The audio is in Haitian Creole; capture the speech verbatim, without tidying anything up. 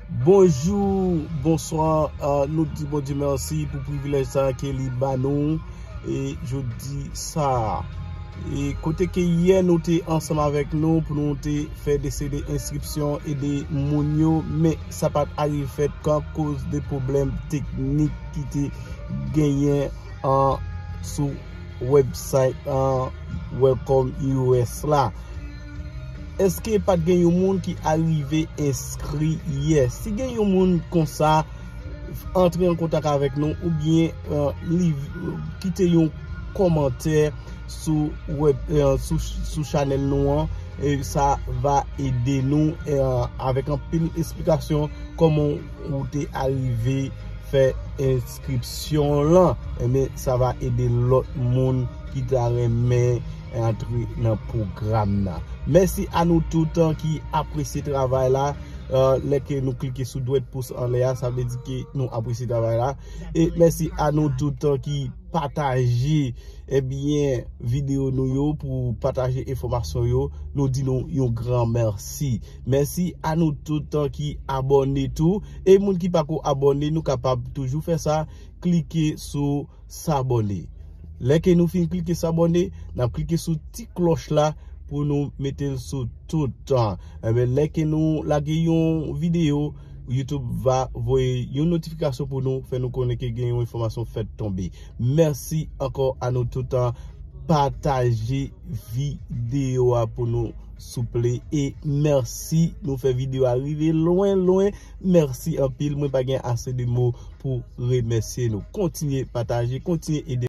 Bonjou, bonswa, ah, nou di Bondye mèsi pou privilèj sa a ke li ba nou, e jodi sa a. E kote ke yè nou te ansanm avèk nou pou nou te fè dese de enskripsyon ede moun yo, men sa pa t arive fèt akoz de pwoblèm teknik ki te genyen an sou website an Welcome U S la. Èske pa t gen yon moun ki arive enskri yè? Si gen yon moun konsa, antre an kontak avèk nou oubyen, eh, li, kite yon kòmantè sou web, eh, sou, sou chanèl nou an, e sa va ede nou, eh, avèk anpil esplikasyon kòman ou te arive fè enskripsyon lan. Ebyen, sa va ede lòt moun ki ta renmen antre nan pwogram nan. Mèsi a nou tout ki apresye travay la. Eh, lè ke nou klike sou dwèt pous anlè a, sa vle di ke nou apresye travay la. E mèsi a nou tout ki pataje, ebyen, videyo nou yo, pou pataje enfòmasyon yo. Nou di nou yon gran mèsi. Mèsi a nou tout ki abòne tou. E moun ki pako abòne, nou kapab toujou fè sa. Klike sou s'abonner. Lè ke nou fin klike s'abonner, n ap klike sou ti klòch la pou nou mete l sou tout tan. Ebyen, lè ke nou lage yon videyo, YouTube va voye yon notifikasyon pou nou, fè nou konnen ke gen yon enfòmasyon fèt tonbe. Mèsi ankò a nou tout. Pataje videyo a pou nou, souple. E mèsi, nou fè videyo a rive lwen, lwen. Mèsi anpil. Mwen pa gen ase de mo pou remèsye nou. Kontinye pataje, kontinye ede